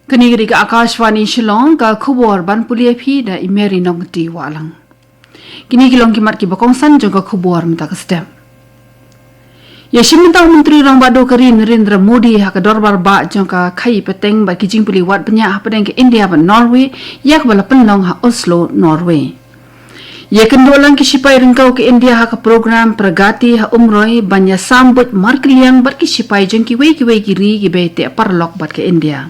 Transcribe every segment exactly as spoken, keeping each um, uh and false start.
Kane ka dei ka Akashvani Shillong, ka khubor ban pule ïa phi da i Mary Nongkti Wahlang. Kine ki long ki mat kiba kongsan jong ka khubor mynta ka step. Ïa shim bynta u Myntri Rangbah Duh ka ri Narendra Modi ha ka dorbar bah jong ka khaii pateng bad ki jingpule wad bniah hapdeng ka India bad Norway, ïa kaba la pynlong ha Oslo, Norway. Ïa kynduh lang ki shipai ryngkew ka India ha ka program Pragati ha Umroi ban ïa sam buit markylliang bad ki shipai jong kiwei kiwei ki ri kiba ïateh paralok bad ka India.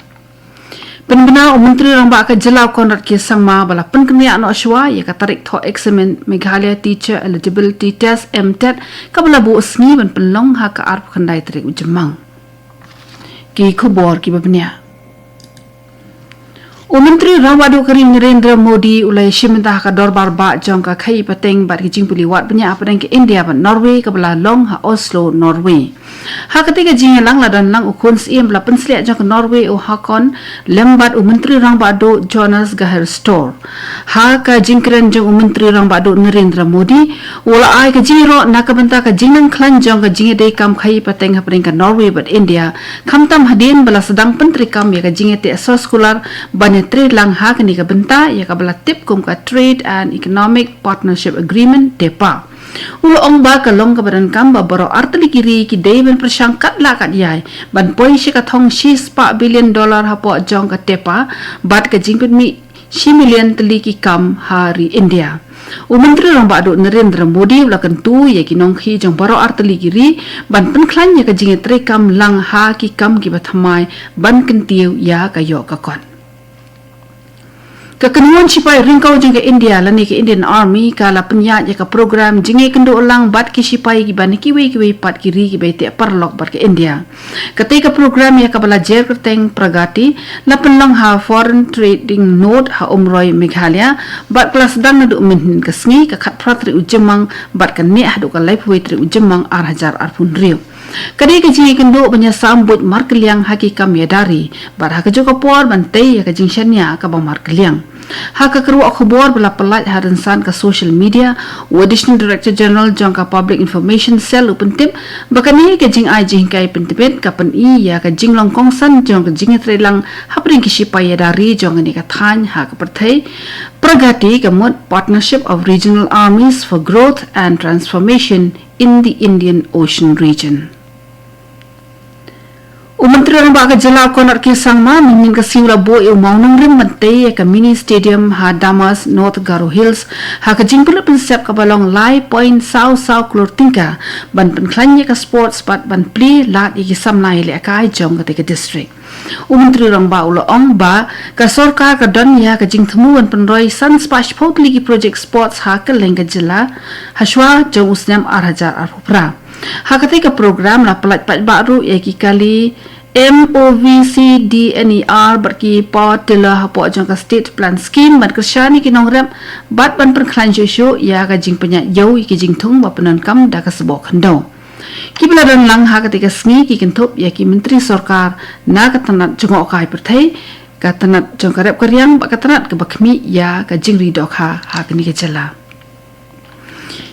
Pynbna u Myntri Rangbah ka jylla u Conrad K Sangma ba la pynkynriah noh shuwa ïa ka tarik thoh eksamin Meghalaya Teacher Eligibility Test, MTET, kaba la buh sngi ban pynlong ha ka arphew khyndai tarik u Jymmang. Ki khubor kiba bniah. U Myntri Rangbah Duh ka ri Narendra Modi u la ïa shim bynta ha ka dorbar bah jong ka khaii pateng bad ki jingpule wad bniah hapdeng ka India bad Norway kaba la long ha Oslo, Norway. Ha katei ka jingïalang la don lang u khun syiem ba la pynsleh jong ka Norway u Haakon lem bad u Myntri Rangbah Duh Jonas Gahr Store. Ha ka jingkren jong u Myntri Rangbah Duh Narendra Modi, u la ai ka jingïaroh na ka bynta ka jingnang khlaiñ jong ka jingïadei kam khaii pateng hapdeng ka Norway bad India, khamtam hadien ba la sdang pyntreikam ïa ka jingïateh soskular ban ïatrei lang ha kane ka bynta ïa kaba la tip kum ka Trade and Economic Partnership Agreement, TEPA. U la ong ba ka long kaba donkam ba baroh artylli ki ri ki dei ban pyrshang katba lah katba ïai ban poi sha ka thong shispah billion dollar hapoh jong ka TEPA bad ka jingpynmih shi million tylli ki kam ha ri India. U Myntri Rangbah Duh Narendra Modi u la kyntu ïa ki nongkhaïi jong baroh artylli ki ri ban pynkhlaiñ ïa ka jingïatreikam lang ha ki kam kiba thymmai ban kyntiew ïa ka ïoh ka kot. Ka kynhun shipai ryngkew jong ka India lane ka Indian Army ka la pynïaid ïa ka program jingïakynduh lang bad ki shipai kiba na kiwei kiwei pat ki ri kiba ïateh paralok bad ka India. Katei ka program ïa kaba la jer kyrteng Pragati la pynlong ha Foreign Trading Node ha Umroi, Meghalaya, bad ka la sdang naduh mynhynnin ka sngi ka khatphra tarik u Jymmang bad ka neh haduh ka laiphew tarik u Jymmang ar hajar arphew hynriew. Ka dei ka jingïakynduh ban ïasam buit markylliang ha ki kam ïada ri bad ha kajuh ka por ban tei ïa ka jingshaniah kaba markylliang. Ha ka kyrwoh khubor ba la pyllait ha rynsan ka social media, u Additional Director General jong ka Public Information Cell u pyntip ba kane ka jingai jinghikai pyntbit ka pyni ïa ka jinglong kongsan jong ka jingïatreilang hapdeng ki shipai ïada ri jong kane ka thaiñ ha ka pyrthei. Pragati ka mut Partnership of Regional Armies for Growth and Transformation in the Indian Ocean Region. U Myntri Rangbah ka jylla u Conrad K Sangma mynhynnin ka sngi u la buh ïa u mawnongrim ban tei ïa ka mini stadium ha Damas, North Garo Hills, ha ka jingpynlut pynsep kaba long lai point saw saw klur tyngka ban pynkhlaiñ ïa ka sports bad ban plie lad ïa ki samla ïalehkai jong katei ka district. U Myntri Rangbah u la ong ba ka sorkar ka don ïa ka jingthmu ban pynroi san spah shiphew tylli ki project sports ha kylleng ka jylla ha shuwa jong u snem ar hajar arphew phra. Ha katei ka program la pyllait paidbah ruh ïa ki kali M O V C D N E R bad ki power tiller hapoh jong ka State Plan Scheme ban kyrshan ïa ki nongrep bad ban pynkhlaiñ shuh shuh ïa ka jingpynïaid ïew ïa ki jingthung ba pyndonkam da ka sboh khyndew. Kiba la don lang ha katei ka sngi ki kynthup ïa ki myntri sorkar na ka tnat jngohkai pyrthei, ka tnat jong ka rep ka riang bad ka tnat kaba khmih ïa ka jingri dohkha ha kane ka jylla.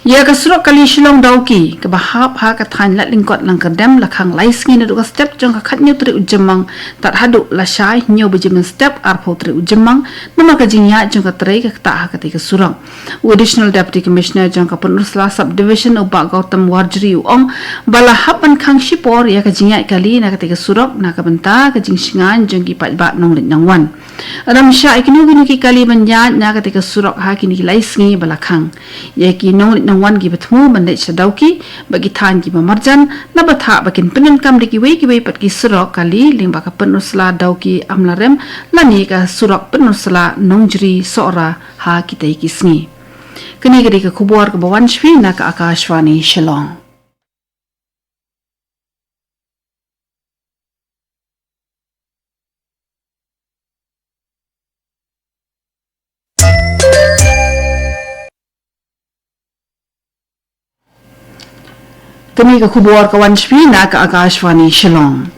Ïa ka surok kali Shillong Dawki kaba hap ha ka thaiñ Latlyngkot Langkyrdem la khang lai sngi naduh ka step jong ka khathynñiew tarik u Jymmang tad haduh lashai hynñiew baje mynstep arphew tarik u Jymmang namar ka jingïaid jong ka trei ka ktah ha katei ka surok. U Additional Deputy Commissioner jong ka Pynursla Sub Division u Bah Gautam Warjri u ong ba la hap ban khang shipor ïa ka jingïaid kali na katei ka surok na ka bynta ka jingshngaiñ jong ki paidbah nongleit nongwan. Ym shah ïa kino kino ki kali ban ïaid na katei ka surok ha kine ki lai sngi ba la khang. Ïa ki nongleit nongwan kiba thmu ban leit sha Dawki bad ki thaiñ kiba marjan la bthah ba kin pyndonkam da kiwei kiwei pat ki surok kali lyngba ka Pynursla Dawki Amlarem lane ka surok Pynursla Nongjri Sohra ha kitei ki sngi. Kane ka dei ka khubor kaba wan sha phi na ka Akashvani Shillong. Kane ka khubor ka wan sha phi na ka Akashvani Shillong.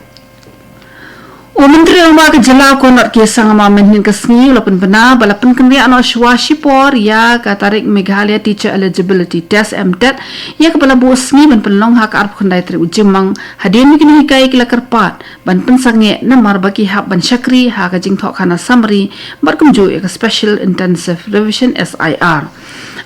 U Myntri Rangbah ka Jylla Conrad K Sangma mynhynnin ka sngi u la pynbna ba la pynkynriah noh shwa shipor ïa ka tarik Meghalaya Teacher Eligibility Test, MTET, ïa kaba la buh sngi ban pynlong ha ka arphew khyndai tarik u Jymmang, hadien ba ki nonghikai ki la kyrpad ban pynsangeh namar ba ki hap ban shakri ha ka jingthoh khana summary bad kumjuh ïa ka Special Intensive Revision, SIR.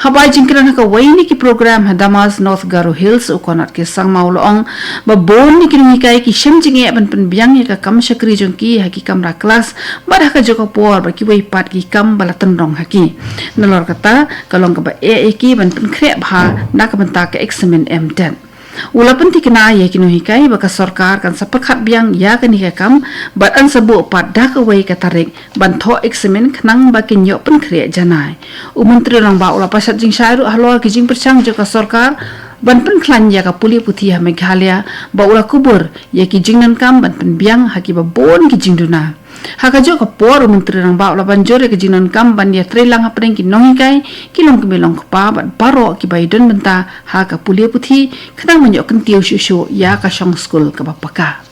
Haba ai jingkren ha kawei na ki program ha Damas, North Garo Hills, u Conrad K Sangma u la ong ba bun na ki nonghikai ki shem jingeh ban pynbiang ïa ka kam shakri jong ki ha ki kamra klas bad ha kajuh ka por ba kiwei pat ki kam ba la tynrong ha ki. Nalor kata, ka long kaba eh ïa ki ban pynkhreh bha na ka bynta ka eksamin MTET. U la pynthikna ïa ki nonghikai ba ka sorkar kan sa pyrkhat biang ïa kane ka kam bad yn sa buh pat da kawei ka tarik ban thoh eksamin khnang ba kin ïoh pynkhreh janai. U Myntri Rangbah u la pashat jingshai ruh halor ki jingpyrshang jong ka sorkar ban pynkhlaiñ ïa ka pule puthi ha Meghalaya, bad u la kubur ïa ki jingdonkam ban pynbiang ha kiba bun ki jingduna. Ha kajuh ka por, u Myntri Rangbah u la ban jur ïa ka jingdonkam ban ïatreilang hapdeng ki nonghikai, ki longkmie longkpa bad baroh kiba ïadon bynta ha ka pule puthi, khnang ban ïoh kyntiew shuh shuh ïa ka shong skul kaba paka.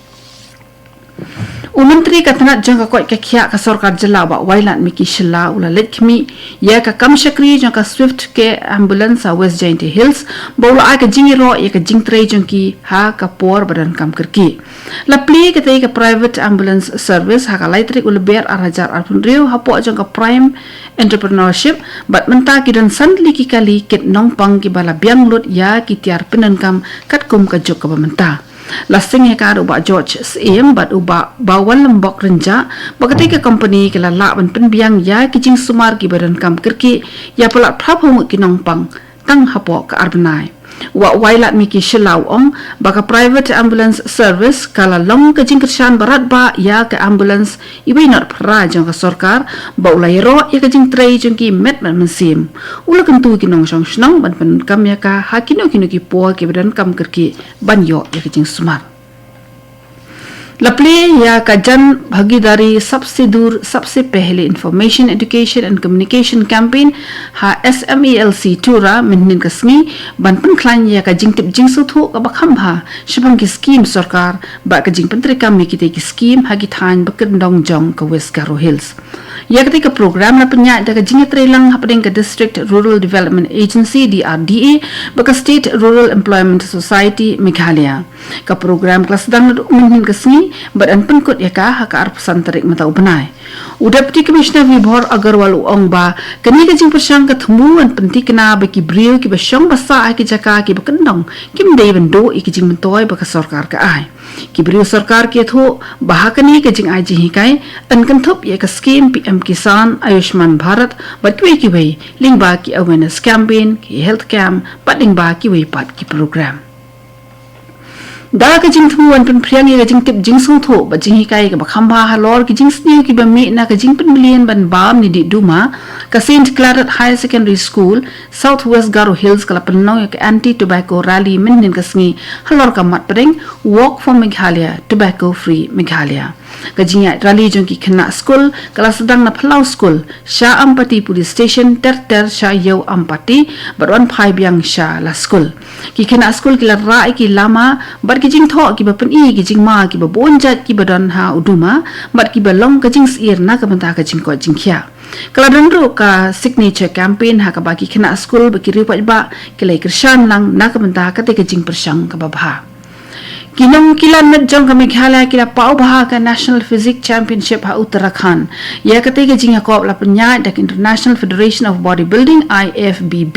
U Myntri ka tnat jong ka koit ka khiah ka sorkar jylla, Bah Wailadmiki Shylla, u la leit khmih ïa ka kam shakri jong ka Swift Care Ambulance ha West Jaintia Hills, bad u la ai ka jingïaroh ïa ka jingtrei jong ki ha ka por ba donkam kyrkieh. La plie katei ka private ambulance service ha ka lai tarik u Lber ar hajar arphew hynriew hapoh jong ka Prime Entrepreneurship, bad mynta ki don san tylli ki kali kit nongpang kiba la biang lut ïa ki tiar pyndonkam katkum ka juk kaba mynta. La sngewkmen u Bah George Syiem bad u Bah Bawalambok Rynjah ba katei ka kompani ka la lah ban pynbiang ïa ki jingsumar kiba donkam kyrkieh ïa palat phra phew ngut ki nongpang tang hapoh ka ar bnai. U Bah Wailadmiki Shylla u ong ba ka private ambulance service ka la long ka jingkyrshan ba radbah ïa ka ambulance iwei not phra jong ka sorkar, bad u la ïaroh ïa ka jingtrei jong ki met bad mynsiem. U la kyntu ki nongshong shnong ban pyndonkam ïa ka ha kino kino ki por kiba donkam kyrkieh ban ïoh ïa ka jingsumar. La plie ïa ka Jan Bhagidari Sabse Dur Sabse Pehle Information, Education and Communication Campaign ha SMELC Tura mynhynnin ka sngi ban pynkhlaiñ ïa ka jingtip jingsngewthuh kaba kham bha shaphang ki skim sorkar bad ka jingpyntreikam ïa kitei ki skim ha ki thaiñ ba kyndong jong ka West Garo Hills. Ïa katei ka program la pynïaid da ka jingïatreilang hapdeng ka District Rural Development Agency, DRDA, bad ka State Rural Employment Society Meghalaya. Ka program ka la sdang naduh mynhynnin ka sngi bad yn pynkut ïa ka ha ka arphew san tarik mynta u bnai. U Deputy Commissioner Vibhor Agarwal u ong ba kane ka jingpyrshang ka thmu ban pynthikna ba ki briew kiba shong ba sah ha ki jaka kiba kyndong kim dei ban duh ïa ki jingmyntoi ba ka sorkar ka ai. Ki briew sorkar ki ïathuh ba ha kane ka jingai jinghikai yn kynthup ïa ka skim PM Kisan, Ayushman Bharat bad kiwei kiwei, lyngba ki awareness campaign, ki health camp bad lyngba kiwei pat ki program. Da ka jingthmu ban pynphriang ïa ka jingtip jingsngewthuh bad jinghikai kaba kham bha halor ki jingsniew kiba mih na ka jingpynmlien ban bam ne dih duma, ka Saint Claret Higher Secondary School, South West Garo Hills ka la pynlong ïa ka Anti Tobacco Rally mynhynnin ka sngi halor ka mat pdeng Walk for Meghalaya, Tobacco Free Meghalaya. Ka jingïaid rally jong ki khynnah skul ka la sdang na phyllaw skul, sha Ampati Police Station, ter ter sha Ïew Ampati bad wan phai biang sha la skul. Ki khynnah skul ki la rah ïa ki lama bad ki jingthoh kiba pyni ïa ki jingma kiba bun jait kiba don ha u duma bad kiba long ka jingsyier na ka bynta ka jingkoit jingkhiah. Ka la don ruh ka signature campaign ha kaba ki khynnah skul bad ki riewpaidbah ki la ïakyrshan lang na ka bynta katei ka jingpyrshang kaba bha. Ki nongkilan met jong ka Meghalaya ki la paw bha ha ka National Physique Championship ha Uttarakhand. Ïa katei ka jingïakop la pynïaid da ka International Federation of Bodybuilding, IFBB.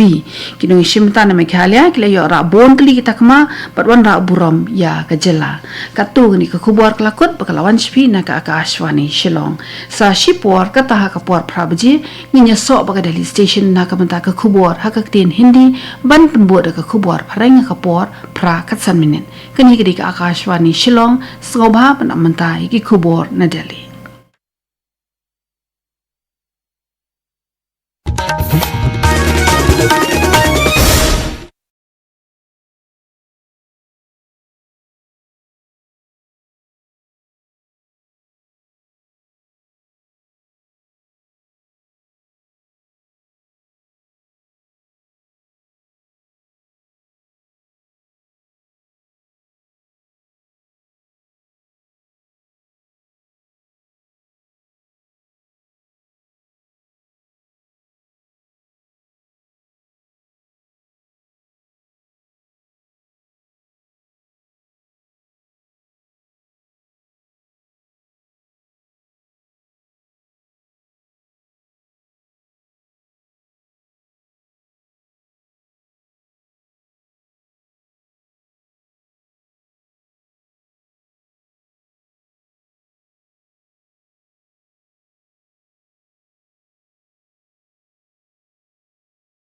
Ki nongïashim bynta na Meghalaya ki la ïoh rah bun tylli ki takma bad wanrah burom ïa ka jylla. Katto kane ka khubor ka la kut bad ka la wan sha phi na ka Akashvani Shillong. Sa shipor kata ha ka por phra baje ngin ïasoh bad ka Delhi Station na ka bynta ka khubor ha ka ktien Hindi, ban pynbud da ka khubor phareng ha ka por phra kat san minit. Kane ka dei ka Akashvani Shillong, sngewbha ban ap mynta ïa ki khubor na Delhi.